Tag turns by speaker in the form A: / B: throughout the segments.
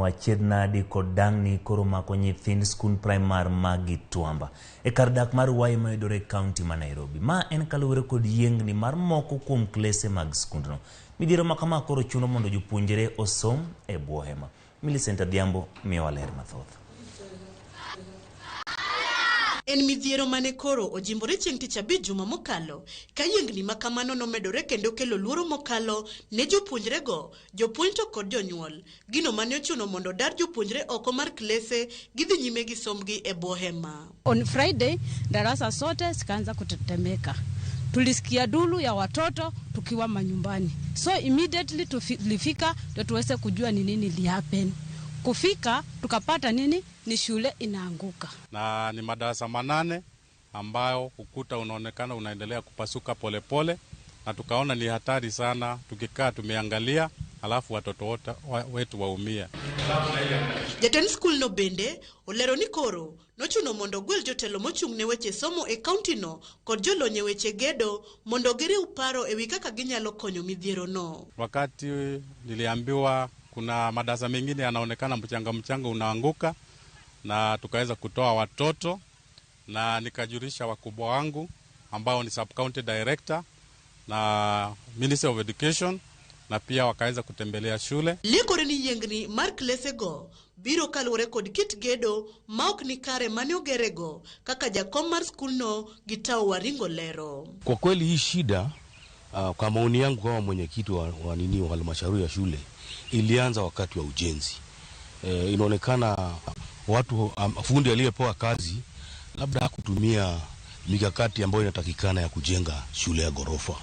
A: Achiedh nadi kod dang'ni koro mako nyithind skund praimar ma Gituamba e kar dak mar Ruai mayudore e kaunti ma Nairobi. Ma en kaluwore kod yiengni mar moko kuom klese mag skundno. Midhiero ma kama koro chuno mondo jopuonjre osom e bwo hema. Millicent Adhiambo miyowa ler mathoth.
B: En midhiero mane koro ojimbore chieng' tich abich juma mokalo ka yiengni ma kamano nomedore kendo kelo luoro mokalo ne jopuonjrego, jopuonj to kod jonyuol. Gino mane ochuno mondo odar jopuonjre oko mar klese gidhi nyime gi sombgi e bwo hema.
C: On Friday darasa zote zikaanza kutetemeka. Tulisikia dulu ya watoto tukiwa manyumbani, so immediately tulifika ndio tuweze kujua ni nini li happen. Kufika tukapata nini ni shule inaanguka.
D: Na ni madarasa 8 ambayo ukuta unaonekana unaendelea kupasuka polepole pole, na tukaona ni hatari sana tukikaa tumeangalia alafu watoto wote wetu waumie.
B: Jatend skul no bende olero ni koro nochuno mondo ogwel jotelo mochung' ne weche somo e kaunti no kod jolony e weche gedo mondo giriw paro e wi kaka ginyalo konyo midhiero no.
D: Wakati niliambiwa kuna madarasa mengine yanaonekana mchanga mchanga unaanguka, na tukaweza kutoa watoto na nikajulisha wakubwa wangu ambao ni sub county director na Ministry of Education, na pia wakaweza kutembelea shule.
B: Lekore ni yiengni mar klesego biro kaluwore kod kit gedo ma ok ni kare mane ogerego kaka jakom mar skulno Gitau Waringo lero.
E: Kwa kweli hii shida kwa maoni yangu kama mwenyekiti wa nini wa halmashauri ya shule ilianza wakati wa ujenzi. Inaonekana watu fundi aliyepewa kazi labda hakutumia mikakati ambayo inatakikana ya kujenga shule ya ghorofa.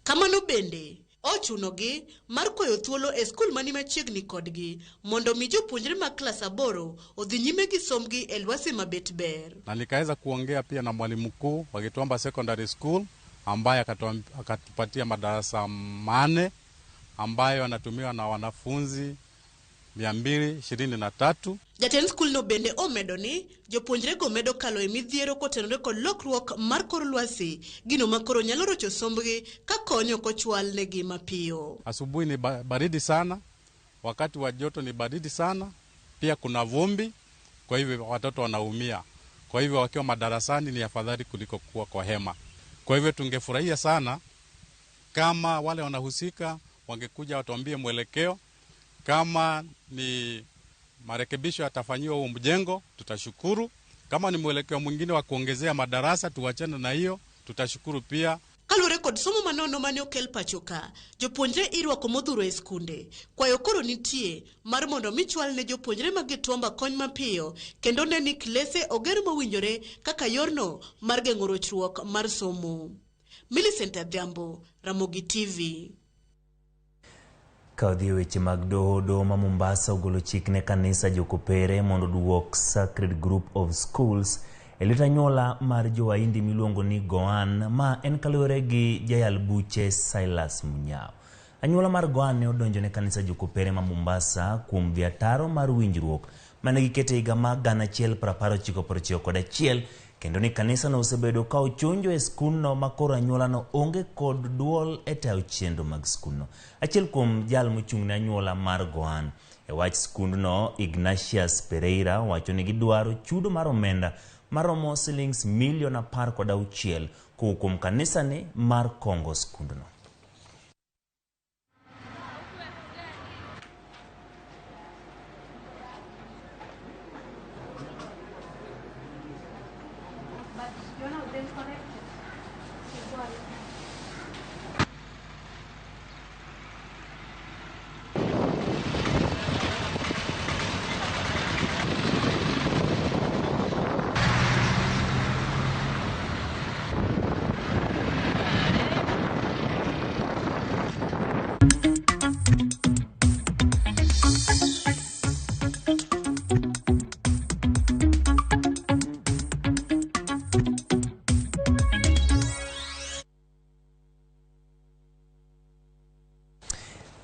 B: Kamano bende ochunogi mar kwayo thuolo e skul mani machiegni kodgi mondo mi jopuonjre mag klas 8 odhi nyime gi sombgi e lwasi mabet ber.
D: Na nikaweza kuongea pia na mwalimu mkuu wa Gituamba Secondary School ambaye akatupatia madarasa 4 ambayo yanatumiwa na wanafunzi 223.
B: Jatend skul no bende omedo ni jopuonjre go medo kalo e midhiero kotenore kod lokruok mar kor lwasi, gino ma koro nyalo rocho sombgi ka konyo kochwal negi mapiyo.
D: Asubuhi ni baridi sana, wakati wa joto ni baridi sana, pia kuna vumbi, kwa hivyo watoto wanaumia. Kwa hivyo wakiwa madarasani ni afadhali kuliko kuwa kwa hema. Kwa hivyo tungefurahia sana kama wale wanahusika wangekuja watuambie mwelekeo. Kama ni marekebisho yatafanyiwa huo mjengo, tutashukuru. Kama ni mwelekeo mwingine wa kuongezea madarasa, tuachane na hiyo, tutashukuru pia.
B: Kaluwore kod somo manono mane okel pacho ka, jopuonjre irwako modhuro e skunde. Kwayo koro nitie mar mondo mi chwal ne jopuonjre mag Gituamba kony mapiyo kendo ne ni klese oger mowinjore kaka yorno mar geng'o rochruok mar somo. Millicent Adhiambo, Ramogi TV.
A: Ka odhi e weche mag doho, doho ma Mombasa ogolo chik ne kanisa jokopere mondo oduok Sacred Group of Schools e lwet anyuola mar jo-Wahindi miluongo ni Goan, ma en kaluwore gi jayal buche Silas Munyao. Anyuola mar Goan ne odonjo ne kanisa jokopere ma Mombasa kuom dhi ataro mar winjruok mane giketo e higa mar 1991, kendo ni kanisano osebedo ka ochunjo e skundno ma koro anyuolano onge kod duol e tayo chenro mag skundno. Achiel kuom jal mochung' ne anyuola mar Goan e wach skundno, Ignatius Pereira, wacho ni gidwaro chudo mar omenda maromo silings milion 16 kowuok kuom kanisani mar kongo skundno.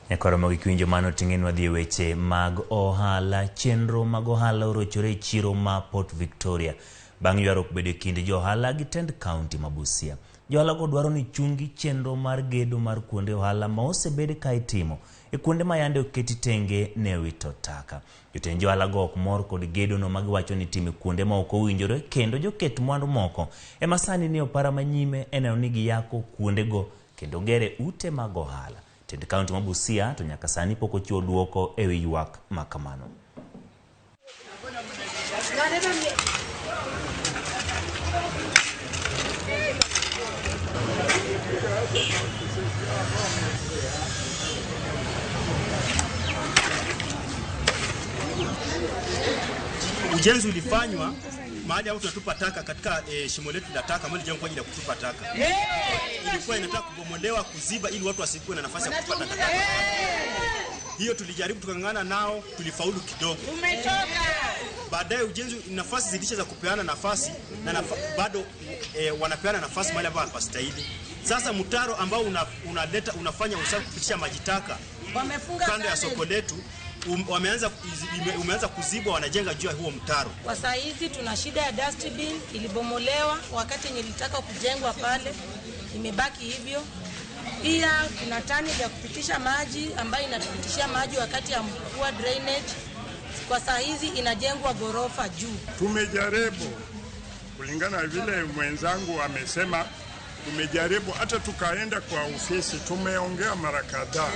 A: Nyakoromo gi kiwinjo mano ting'enwa dhi e weche mag ohala. Chenro mag ohala orochore e chiro ma Port Victoria bang' ywaruok bedo e kind jo ohala gi tend kaunti ma Busia. Jo ohala go dwaro ni chungi chenro mar gedo mar kuonde ohala ma osebed ka itimo e kuonde ma yande oketi tenge ne wito taka. Jotend johala go ok mor kod gedono ma giwacho ni itime kuonde ma ok owinjore kendo joket mwandu moko ema sani ni opara manyime e neno ni giyako kuondego kendo gere ute mag ohala. Tend kaunti ma Busia to nyaka sani pok ochiwo duoko e wi ywak ma kamano.
F: Ujenzi ulifanywa mahali ambapo tunatupa taka katika shimo letu la taka ambalo lilijengwa kwa ajili ya kutupa taka. Ilikuwa inataka kubomolewa, kuziba ili watu wasikuwe na nafasi ya kutupa taka. Hiyo tulijaribu tukang'ang'ana nao, tulifaulu kidogo. Baadaye ujenzi, nafasi zilisha za kupeana nafasi na bado wanapeana nafasi mahali ambapo hapastahili. Sasa mtaro ambao unaleta unafanya usafi kupitisha maji taka kando ya soko letu umeanza kuzibwa, wanajenga juu ya huo mtaro.
G: Kwa saa hizi tuna shida ya dustbin ilibomolewa wakati yenye ilitaka kujengwa pale, imebaki hivyo. Pia kuna tani ya kupitisha maji ambayo inatupitishia maji wakati ya mvua, drainage. Kwa saa hizi inajengwa gorofa juu.
H: Tumejaribu kulingana vile mwenzangu amesema, tumejaribu hata tukaenda kwa ofisi, tumeongea mara kadhaa.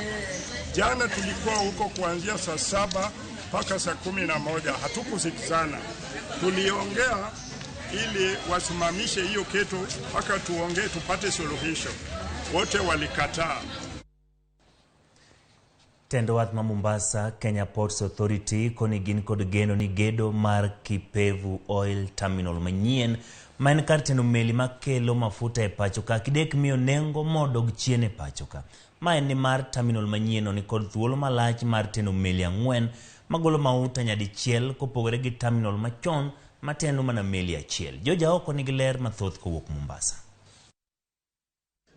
H: Jana tulikuwa huko kuanzia saa 7 mpaka saa 11, hatukusikizana. Tuliongea ili wasimamishe hiyo kitu mpaka tuongee tupate suluhisho. Wote walikataa.
A: Tend wath ma Mombasa, Kenya Ports Authority koni gin kod geno ni gedo mar Kipevu Oil Terminal manyien ma en kar teno meli makelo mafuta e pacho ka kidek miyo nengo modog chien e pacho ka. Ma en ni mar terminal manyien ni kod thuolo malach mar teno meli 4 magolo mauta nyadichiel kopogore gi terminal machon mateno mana meli achiel. Joja oko nigi ler mathoth kowuok Mombasa.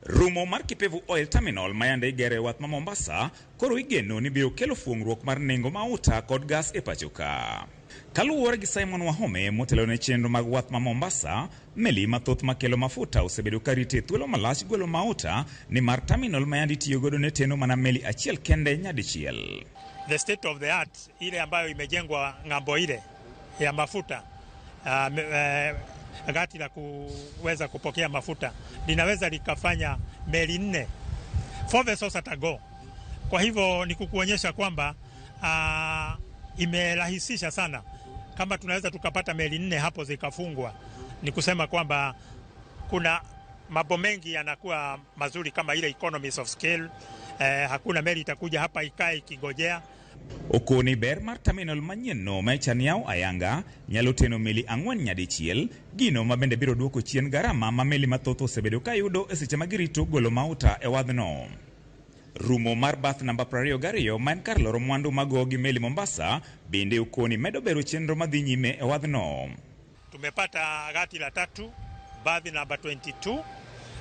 I: Rumo mar Kipevu Oil Terminal mayande igere wath ma Mombasa koro igeno ni biro kelo fuongruok mar nengo mauta kod gas e pacho ka. Kaluwore gi Simon Wahome motelo ne chenro mag wath ma Mombasa, meli mathoth makelo mafuta osebedo karite thuolo malach golo mauta ni mar terminal mayande itiyo godo ne teno mana meli achiel kende nyadichiel.
J: The state of the art ile ambayo imejengwa ng'ambo ile ya mafuta gati la kuweza kupokea mafuta linaweza likafanya meli 4, 4 vessels at a go. Kwa hivyo ni kukuonyesha kwamba imerahisisha sana. Kama tunaweza tukapata meli 4 hapo zikafungwa, ni kusema kwamba kuna mambo mengi yanakuwa mazuri kama ile economies of scale. Hakuna meli itakuja hapa ikae ikigojea.
I: Okoni ber mar terminal manyien no ma chaniao ayanga nyalo teno meli 4 nyadichiel, gino ma bende biro duoko chien garama ma meli mathoth osebedo kayudo e seche ma girito golo mauta e wadhno. Rumo mar bath namba 22 ma en kar loro mwandu mago gi meli Mombasa bende okoni medo bero chenro madhi nyime e wadhno.
J: Tumepata gati la 3 bathi namba 22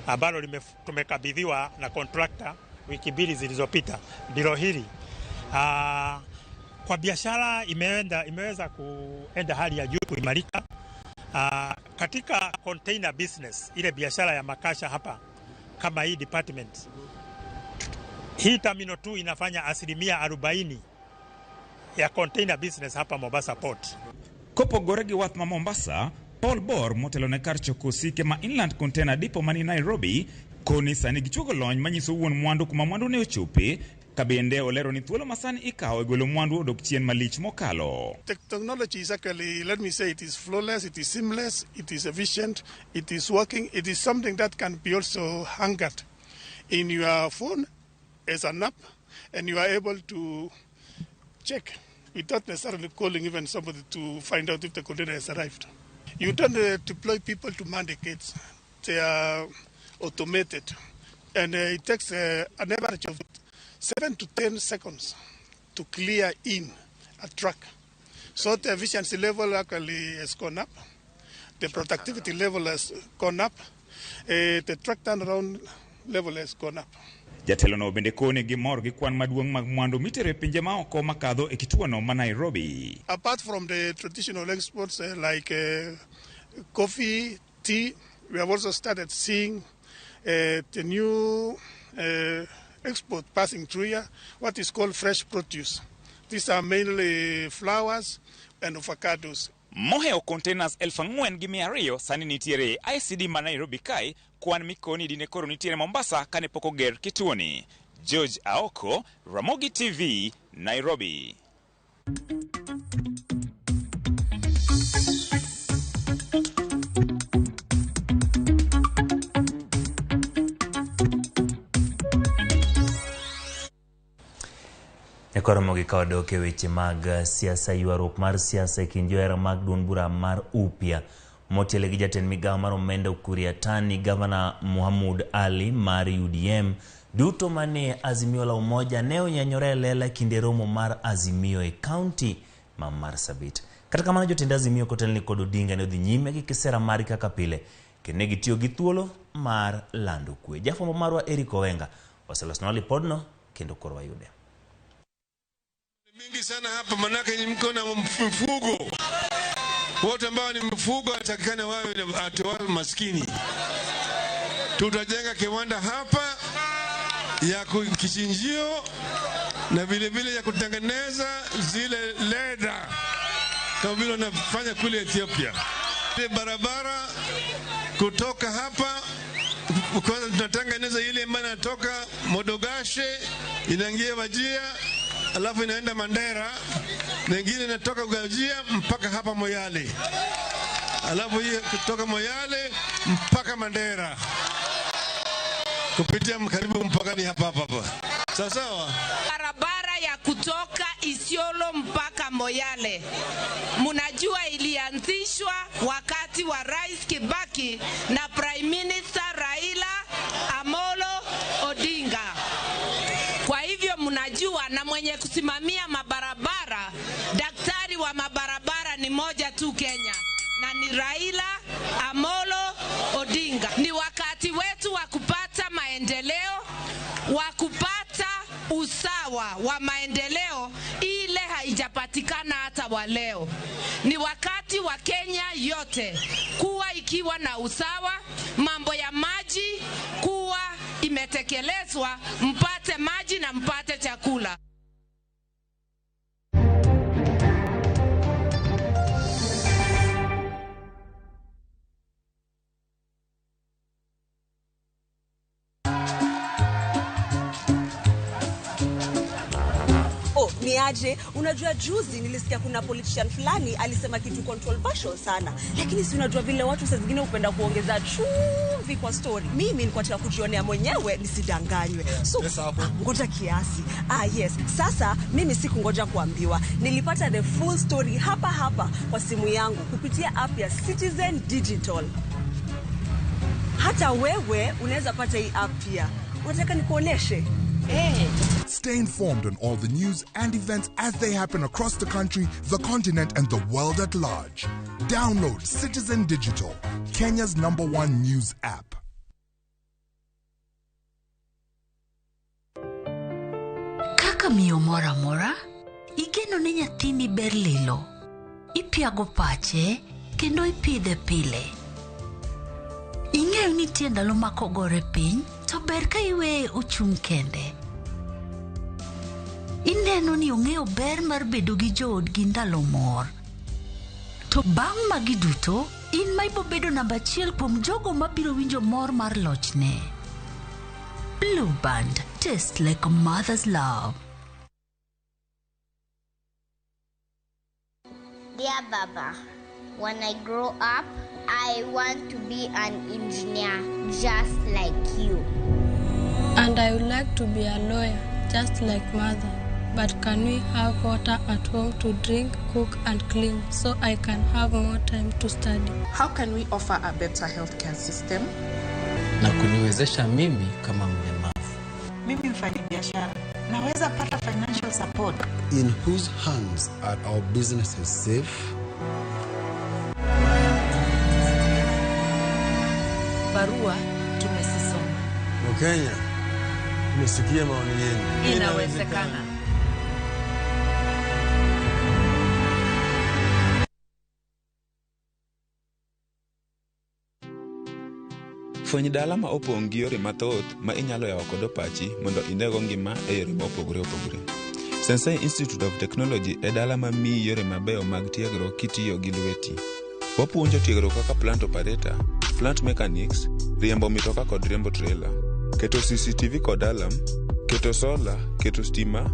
J: ambalo tumekabidhiwa na contractor wiki 2 zilizopita. Ndilo hili. Kwa biashara imeweza kuenda hali ya juu kuimarika. Katika container business, ile biashara ya makasha hapa kama hii department, hii terminal 2 inafanya 40% ya container business hapa Mombasa Port.
I: Kopogore gi wath ma Mombasa, Paul Bor motelo ne kar choko osike ma Inland Container Depot mani Nairobi koni sani gichuogo lony manyiso wuon mwandu kuma mwandu ne ochope, kabende olero ni thuolo masani ikawo e golo mwandu odok chien malich mokalo.
K: Technology is actually, let me say, it is flawless, it is seamless, it is efficient, it is working, it is something that can be also anchored in your phone as an app, and you are able to check without necessarily calling even somebody to find out if the container has arrived. You don't deploy people to man the gates. They are automated, and it takes an average of 7 to 10 seconds to clear in a truck. So the efficiency level actually has gone up, the productivity level has gone up, the truck turnaround level has gone up.
I: Jatelo no bende koni gi mor gi kwan maduong' mag mwandu mitero e pinje maoko makadho e kituono ma Nairobi.
K: Apart from the traditional exports like coffee, tea, we have also started seeing the new export passing through here, what is called fresh produce. These are mainly flowers and avocados.
I: Moheo containers 4,200 sani nitiere ICD ma Nairobi kae, kwan mikoni dine koro nitiere Mombasa kane pok oger kituoni. George Aoko, Ramogi TV, Nairobi.
A: Koromogi ka wadok e weche mag siasa, ywaruok mar siasa e kind johera mag duond bura mar Upya motiele gi jatend migawo mar omenda Ukur Yatani, Gavana Mohamud Ali mar UDM duto manie Azimio la Umoja ne onyanyore e lela kinde romo mar Azimio e kaunti ma Marsabit. Kata kamano jotend Azimio kotelni kod Odinga ne odhi nyime gi kisera margi kaka pile kendo ne gitiyo gi thuolo mar lando kwe. Jafwambo marwa Eric Owenga oselosonwa lipodno kendo koro wayude.
L: Mingi sana hapa manake mko na mfugo. Wote ambao ni mfugo atakikana wawe atoa maskini. Tutajenga kiwanda hapa ya kichinjio na vile vile ya kutengeneza zile leda kama vile wanafanya kule Ethiopia. Ile barabara kutoka hapa kwanza tunatengeneza ile ambayo inatoka Modogashe inaingia Wajia, alafu inaenda Mandera, na nyingine inatoka Gajia mpaka hapa Moyale, alafu hiyo kutoka Moyale mpaka Mandera kupitia karibu mpakani hapa hapa. Sawa sawa.
M: Barabara ya kutoka Isiolo mpaka Moyale, munajua ilianzishwa wakati wa Rais Kibaki na Prime Minister Raila Amolo Odinga. Kwa hivyo mnajua, na mwenye kusimamia mabarabara, daktari wa mabarabara ni moja tu Kenya, na ni Raila Amolo Odinga. Ni wakati wetu wa kupata maendeleo, wa kupata usawa wa maendeleo ile haijapatikana hata wa leo. Ni wakati wa Kenya yote kuwa ikiwa na usawa, mambo ya maji kuwa imetekelezwa, mpate maji na mpate chakula.
N: Ni aje, unajua juzi nilisikia kuna politician fulani alisema kitu controversial sana. Lakini si unajua vile watu saa zingine hupenda kuongeza chumvi kwa story. Mimi nilikuwa nataka kujionea mwenyewe nisidanganywe. So ngoja kiasi. Yes. Sasa mimi sikungoja kuambiwa. Nilipata the full story hapa hapa kwa simu yangu kupitia app ya Citizen Digital. Hata wewe unaweza pata hii app pia. Unataka nikuoneshe? Hey.
O: Stay informed on all the news and events as they happen across the country, the continent, and the world at large. Download Citizen Digital, Kenya's #1 news app.
P: Kaka miyo mora mora, igeno ne nyathini ber lilo. Ipiago pache, kendo ipidhe pile. Ing'eyo ni nitie ndalo ma kogore piny, to ber ka iweye ochung' kende. Ineno ni ong'eyo ber mar bedo gi joodgi ndalo mor. To bang' magi duto, in ma ibobedo namba achiel kuom jogo mabiro winjo mor mar lochne. Blue Band, tastes like a mother's love.
Q: Dear Baba, when I grow up, I want to be an engineer just like you.
R: And I would like to be a lawyer just like mother. But can we have water at home to drink, cook and clean so I can have more time to study?
S: How can we offer a better healthcare system?
T: Na kuniwezesha mimi kama mlemavu.
U: Mimi mfanyabiashara, naweza pata financial support.
V: In whose hands are our businesses safe?
W: Barua tumesisoma.
V: Wakenya, tumesikia maoni yenu.
W: Inawezekana.
C: Fweny dala ma opong' gi yore mathoth ma inyalo yawo kodo pachi mondo inego ngima e yore ma opogore opogore. Sensei Institute of Technology e dala ma miyi yore mabeyo mag tiegruok kitiyo gi lweti. Wapuonjo tiegruok kaka plant operator, plant mechanics, riembo mitoka kod riembo trailer, keto CCTV kod alarm, keto sola, keto stima,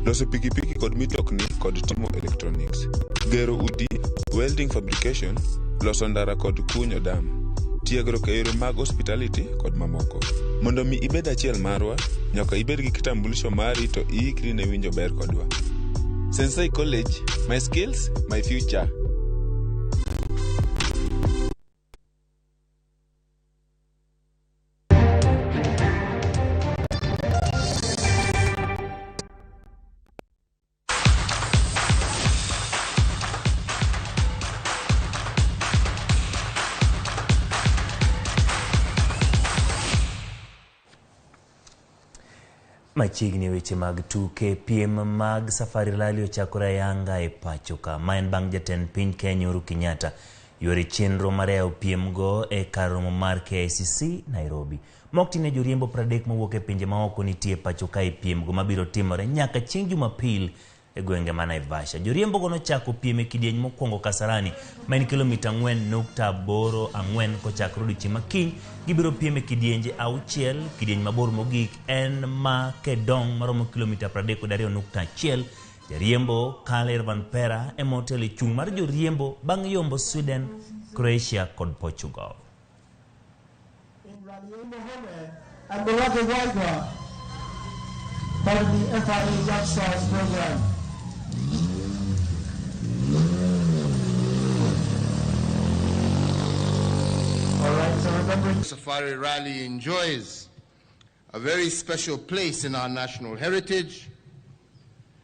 C: loso pikipiki kod mitokni kod timo electronics, gero udi, welding fabrication, loso ndara kod kunyo dam, tiegruok e yore mag hospitality kod mamoko. Mondo mi ibed achiel marwa, nyaka ibed gi kitambulisho mari to iikri ne winjo ber kodwa. Sensei College, my skills, my future.
A: Machiegni weche mag tuke. Piem mag Safari Rally ochakore ayanga e pacho ka. Ma en bang' jatend piny Kenya Uhuru Kenyatta yore chenro mar yawo piem go e kar romo mar KICC Nairobi. Mok tine joriembo 30 mowuok e pinje maoko nitie pacho ka e piem go mabiro timore nyaka chieng' Jumapil e gwenge ma Naivasha. Joriembo go nochako piem e kidieny mokwongo Kasarani ma en kilomita 4.84 kochakore odiochieng' ma kiny. Gibiro piem e kidienje 6. Kidieny mabor mogik en ma Kedong maromo kilomita 32.1. Jariembo Kalle Rovanperä ema otelo e chung' mar joriembo bang' yombo Sweden, Croatia kod Portugal.
D: And Murage Waigwa, part of the FIA Young Stars program. All right, so remember,
E: Safari Rally enjoys a very special place in our national heritage.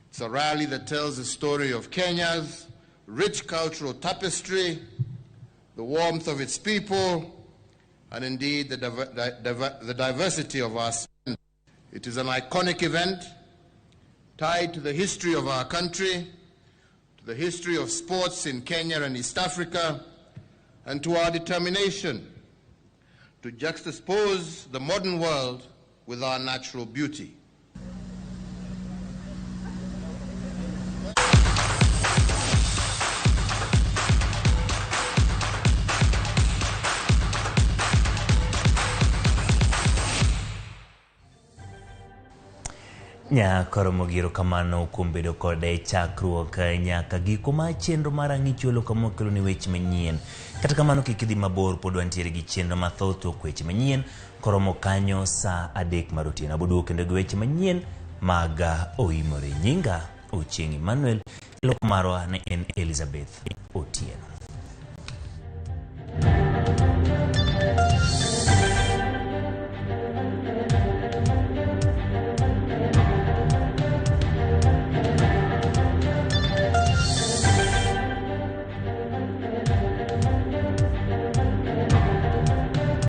E: It's a rally that tells the story of Kenya's rich cultural tapestry, the warmth of its people, and indeed the diversity of our land. It is an iconic event tied to the history of our country, to the history of sports in Kenya and East Africa, and to our determination to juxtapose the modern world with our natural beauty.
A: Nyakoro mogiro kamano kuom bedo kode chakruok nyaka giko mar chenro mar Ang'ichwelo kama wakelo ni weche manyien. Kata kamano kik idhi mabor, pod wantiere gi chenro mathoth tok weche manyien koromo kanyo saa 3 mar otieno. Aboduogo kendo gi weche manyien mag Oimore. Nyinga Ochieng' Emmanuel, lok marwa ne en Elizabeth Otieno.